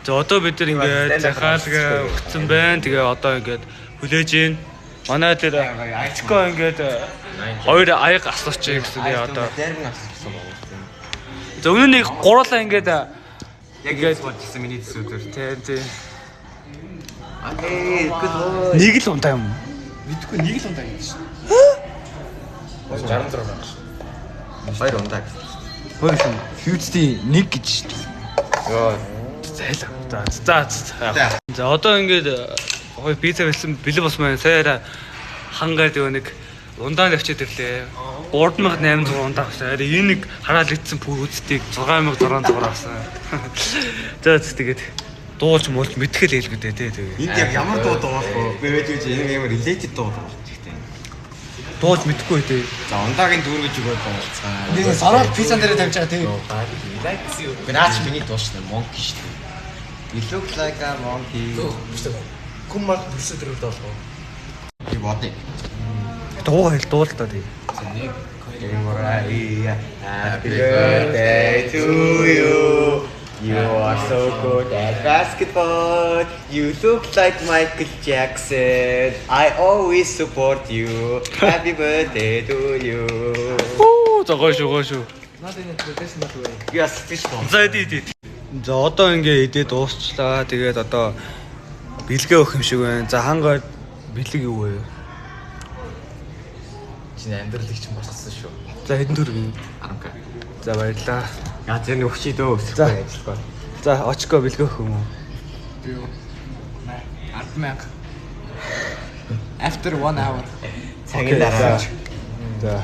За одоо бид нар ингээд захаалга өгсөн байна. Тэгээ одоо ингээд хүлээж гин. Манай тэр Ачко ингээд хоёр аяг асууч гэсэн тэгээ одоо зарим асуусан байна. За өмнө нэг гурлаа ингээд яг ингээд бодчихсан миний төсөөлөөр. Тий, тий. Hey, good boy. Нэг л унтаа юм уу? Мэдгүй нэг л ундаа гэдэг шин. 66 мянга шин. Хоёр ундаа гэсэн. Хоёр шин. Фьюцтэй нэг гэж шин. Йоо. Зайлаа. За за. За одоо ингээд хоёр пицца бэлсэн бэлэн болсон байна. Саяараа хангаар дөө нэг ундаа навчаад ирлээ. 3800 ундаа авсан. Арай энэ нэг хараад идсэн пүүцтийг 6600 авсан. За тэгээд дуулж муулж мэдхэл хэлгүй дээ тий тэгээ. Энд яг ямар дуу дуулах вэ? Би байж энэ ямар related дуу дуулах хэрэгтэй. Дуулж мэдхгүй тий. За ундаагийн дүүргэж өгөөд дуулцгаа. Нэг сороод пиццан дээр тавьж байгаа тий. Гэхдээ наач миний дуушна monkey шүү дээ. You look like a monkey. Хүм мал төсөө төрөв дуулах уу? Би бодъё. Дуу хэл дуулдаа тий. Happy birthday to you. You are so good at basketball. You look like Michael Jackson. I always support you. Happy birthday to you. Оо за гоё шүү гоё шүү. Not in a traditional way. Яс тийш доо. За иди иди. За одоо ингээ идээ дуусчлаа. Тэгээд одоо бэлгээ өгөх юм шиг байна. За хангаар бэлэг юу вэ? Чиний амьдралыг чинь босгосон шүү. За хэдэн төгрөг юм? 10к. За баярлаа. Я тэр нэг өгчий дөө За. өсөхгүй ажиллахгүй. За очко бэлгээ өгөх юм уу? Би юу? 10,000. After 1 hour. Цагийн дараа. За.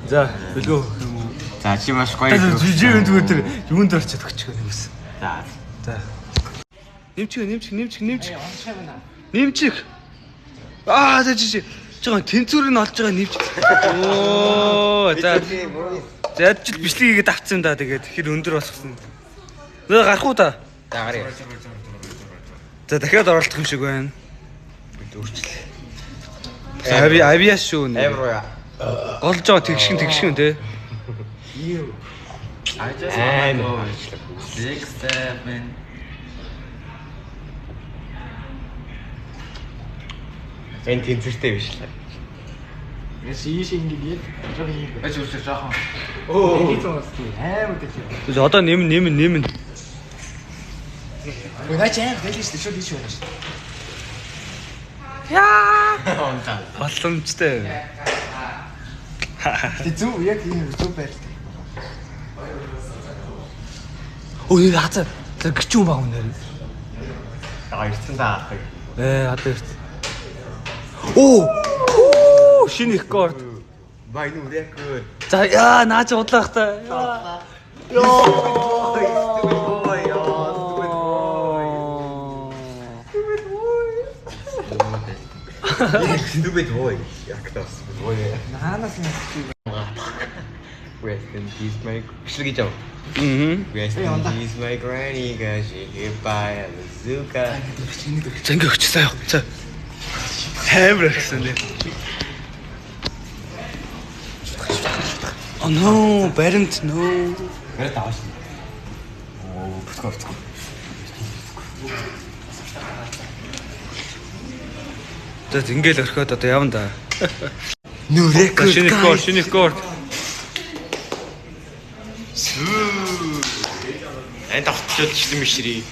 За бэлгээ өгөх юм уу? За чи маш гоё. За жи зүгээр тэр юунд орчод өгчих юм бэ? За. За. Нэмчих нэмчих нэмчих нэмчих. Нэмчих. Аа за чи чи. Жага тэнцвэр нь олж байгаа нэмчих. Оо за. За ядч л бичлэг хийгээд авцсан да тэгээд хэр өндөр босгосон. Нөө гарах уу та? За гарыг. За дахиад оролдох юм шиг байна. Өөрчлөлт. Ави авиа шүү нэ. Амар уу. Голж байгаа тэгшгэн тэгшгэн те. I just wanna go 6 7. Энэ тэнцвэртэй биш л. Яс ийш ингэ жоохон ийм. Бач үржих жоохон. Оо. Амар дэлхий. За одоо нэмэн нэмэн нэмэн. Ой наа чи амар дэлхий шүү дээ. Шууд ийш байна шүү. Яа. Боломжтой. Тэг зөв яг ийм зөв байралтай. Ой хазаа. За гिचүүн баг үнээр. Аа ирсэн та алдаг. Одоо ирсэн. Оо. Оо, шинэ рекорд. Ба энэ үрээгүй. За яа наа чи удлаах та. Йоо. Stupid boy. Stupid boy. Stupid boy. Яг тас boy. Наанаас нь чи. Rest in peace my бичлэг гэж яв. Мм. Rest in peace my granny cause she hit by a bazooka. За ингээ өчсөн яа. За. Амар гэсэн нэ. Oh no, баримт no. Баримт аваа шин. Оо, бүтгөө бүтгөө. За ингээл орхиод одоо явна да. Нүрээ Шинэ рекорд, шинэ рекорд. Энд тогтчод шилэн мишри.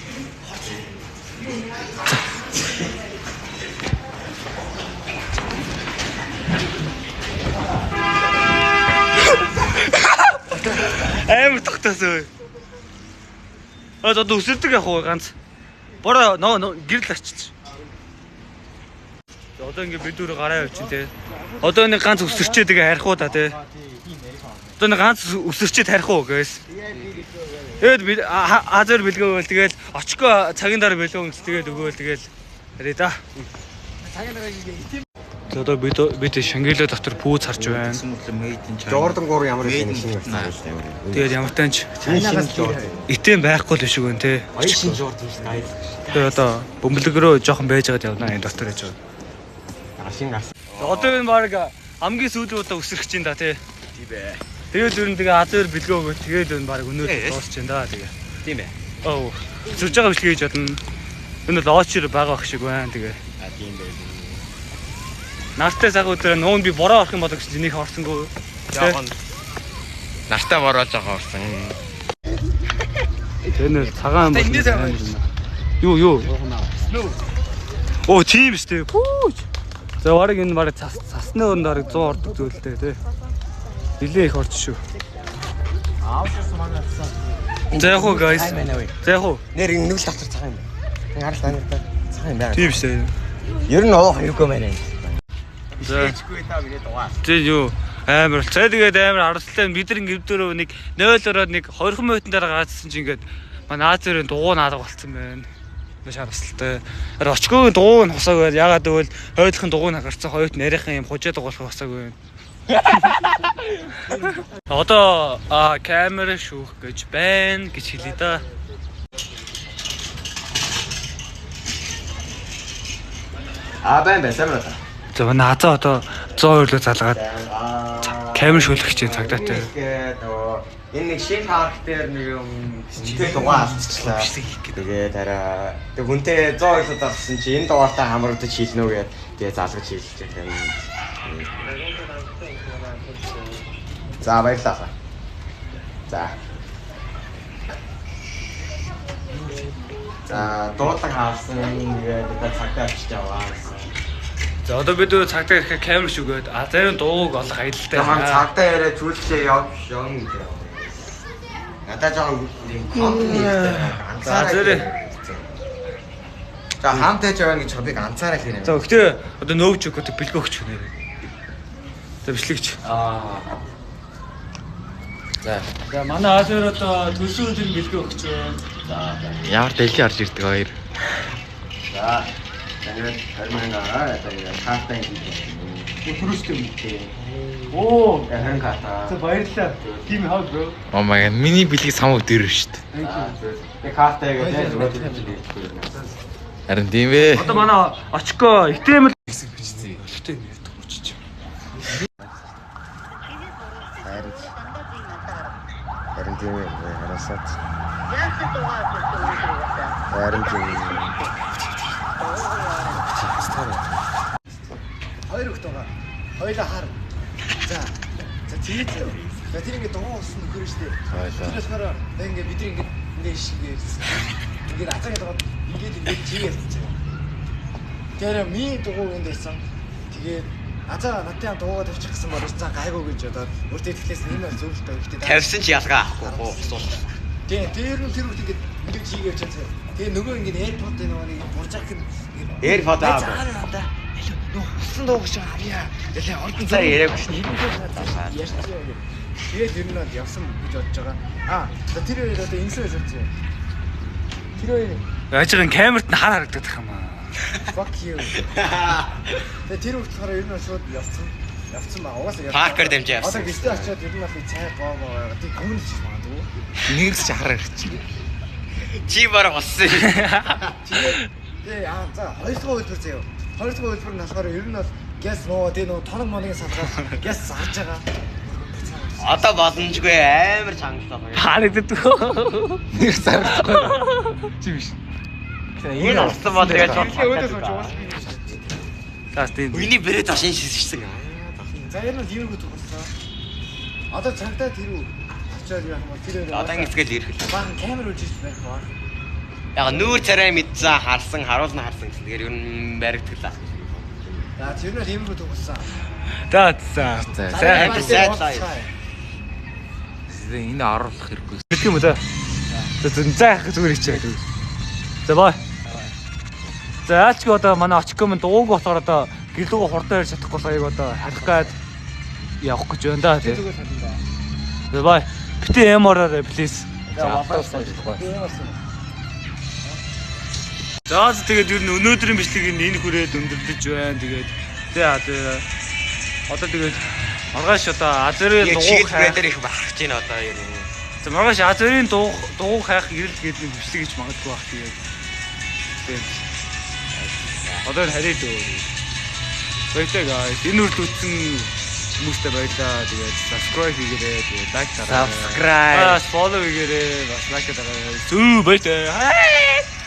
Амар тогтоосон. А одоо өсөлдөг явах уу ганц. Бороо нөө гэрэл арчиж. Одоо ингээ бид өөрөө гараа явчихин те. Одоо нэг ганц өсөрчээ тэгээ харих уу та те. Одоо нэг ганц өсөрчээ тарих уу гэс. Тэгээд би азар бэлгэвэл тэгэл очко цагийн дараа бэлгүүн тэгээд өгөөл тэгэл харъя да. Цагийн дараа ингэ Одоо бид Шангрила дотор пүүз харж байна. Jordan 3 ямар их шинэ гарсан юм шиг амар. Тэгээд ямар таанч Шинэ Jordan. итэн байхгүй л шиг байна те. Хоёр шинэ Jordan шүү дээ. Тэгээд одоо бөмбөлөг рүү жоохон байж байгаад явна энэ дотор яж байгаа. Шинэ гарсан. Одоо энэ баг хамгийн сүүлийн удаа өсрөх чинь да тий. Тийм ээ. Тэгээд ер нь тэгээ азар бэлгөө өгөө тэгээд энэ баг өнөө дуусч байна да тэгээ. Тийм ээ. Оо. Зүрж байгаа бичлэг хийж бодно. Энэ бол очир байгаа ах шиг байна тэгээ. А тийм байх. Нартай цаг өдөр нуун би бороо орох юм болоо гэсэн чинь нэг орсонгүй. Жохон. Нартай бороо жоохон орсон. Тэр нь цагаан бол. Юу. Оо тийм шүү дээ. Пүүч. За бараг энэ бараг цасны өрөнд бараг 100 ордог зүйлтэй тий. Нилээ их орж шүү. За яг уу guys. За яг уу. Нэр энэ нүгэл дотор цагаан юм байна. Харал танаар цагаан юм байна. Тийм шүү дээ. Ер нь уух хэрэггүй байна. За. Хийхгүй та миний дугаар. Тэг юу амар. За тэгээд амар харамсалтай бид нар ингээд дөрөв нэг 0 ороод нэг 20 минутын дараа гараадсан чинь ингээд манай Азерын дугуй наалга болцсон байна. Маш харамсалтай. Харин очгоогийн дугуй нь хусааг байл. Ягаад гэвэл хойдохын дугуй нь гарцсан, хоёрт нарийнхан юм хужаа дугуулах хусааг байна. Одоо камера шүүх гэж байна гэж хэлье да. А байна сайн байна. За манай Азаа одоо 102 руу залгаад камер шүүлэх гэж байна цагдаатай. Энэ нэг шинэ парк дээр нэг юм жижиг дугаар алдчихлаа. Тэгээд арай тэг хүнтэй 102 руу залгасан чи энэ дугаартаа хамрагдаж хийлнэ үү гээд тэгээ залгаж хийлж байгаа юм. За баярлалаа. За. За дуудлага хаасан тэгээд одоо цагдаа авчиж аваа гэсэн. За одоо бид цагдаа ирэхээр камер шүгээд Азарын дууг олох аялалтай. Хамаа цагдаа яриа зүйлчээ явж явна гэж яваа. Надаа жоохон юм контент хийхдээ ганцаараа. За хамтаа явна гэж хоббиг ганцаараа хийнэ. За гэхдээ одоо нөөж өгөх бэлгөө өгч гэнэ. За бичлэгч. Аа. За. За манай Азар одоо төлсөн өдрийн бэлгөө өгч байна. За. Ямар дэлхий орж ирдэг хоёр. За. Тэгээд 20 мянга одоо картаа хийж Өдрөөстэй юм тий. Оо, 20 карта. За баярлалаа. Give me hug bro. Oh my god, миний бэлгийг самуу дөрөв шүү дээ. Тэгээд картаа яг зүгээр хийхгүй. Харин тийм ээ. Одоо манай очко итэмэл хэсэг бичсэн. Гэхдээ юм ярьдаг очиж. Харин Харин тийм ээ. Харасаад. Харин тийм. Хоёр хөлт байгаа. Хоёлаа хар. За. За тэгээд за тэр ингээд дугуй усан нөхөр шүү дээ. Тэр болохоор ингээд бид нар ингээд шигээр ингээд азаа гэдэг ингээд ингээд чиг ярьж байгаа. Тэр миний дугуй энд байсан. Тэгээд азаа надтай хам дугуйгаа тавьчих гэсэн бол за гайгүй гэж бодоод өөртөө итгэлээс энэ бол зөв л доо гэхдээ тавьсан чи ялгаа авахгүй босуул. Тийм тэр нь тэр үед ингээд ингээд чиг ярьж байгаа. Тэгээ нөгөө ингээд AirPod нөгөө нэг буржаах нь AirPod аа. Нөө усан дууг шиг авъя. Дэлээ ордон за яриаггүй шүү. Ярьж байгаа. Тэгээд ер нь бол явсан гэж бодож байгаа. Аа за тэр хоёр одоо ингэсэн байж байгаа. Тэр хоёр яаж байгаа камерт нь хар харагдах юм аа. Fuck you. Тэгээ тэр үед болохоор ер нь шууд явсан. Явсан ба угаасаа явсан. Паркер дэмжиж явсан. Одоо гэртээ очиод ер нь бол цай гоо гоо байгаа. Тэг гүмэн ч магадгүй. Нэг л чи хар харагдчих. Чи бараг болсон. Тэгээд тэгээ аа за хоёр дахь үйлдвэр заяа. Хоёр дахь үйлдвэр нь болохоор ер нь бол гяс нөө тэгээ нөө тоног моногийн салгаад гяс зарж байгаа. Одоо боломжгүй амар чангалаа. Харагддаг. Нэг зарагдахгүй. Чи биш. Энэ орсон бол тэгээд өөдөөс унж уус би гэж. За тийм. Миний брэд башин шиссэн. За ер нь иймэрхүү төгссөн. Одоо цагдаа тэр үү очиод яах юм бол тэр өөр. Одоо ингэсгээл ирэх л. Баахан камер үлжиж байх баа. Яг нүүр царай мэдсэн, харсан, харуулна харсан гэсэн. Тэгэхээр ер нь баригдгалаа. За тэр нь иймэрхүү төгссөн. За за. За. Sad life. Энэ оруулах хэрэггүй. Мэдэх юм уу за. За за яах зүгээр хичээ. За бай. За яалчгүй одоо манай очко минь дууг болохоор одоо гэлүүг хурдан ярьж чадахгүй болохоор яг одоо харих гад явах гэж байна да тий. За бай. Битээ юм ороорой please. За автобус ажиллахгүй. За тэгээд ер нь өнөөдрийн бичлэг нь энэ хүрээд өндөрлөж байна. Тэгээд тий одоо тэгээд маргааш одоо Азерийн дугуй хайх дээр их бахарч байна одоо ер нь. За маргааш Азерийн дугуй хайх ирэл гэдэг нэг бичлэг гэж магадгүй байх тэгээд. Тийм. Одоо харъя дөө. Баярлалаа guys. Энэ үрд үтсэн Хүмүүстээ баярлаа. Тэгээд subscribe хийгээрэй. Тэгээд лайк дараарай. Subscribe. Бас follow хийгээрэй. Бас лайк дараарай. Зүү баяртай.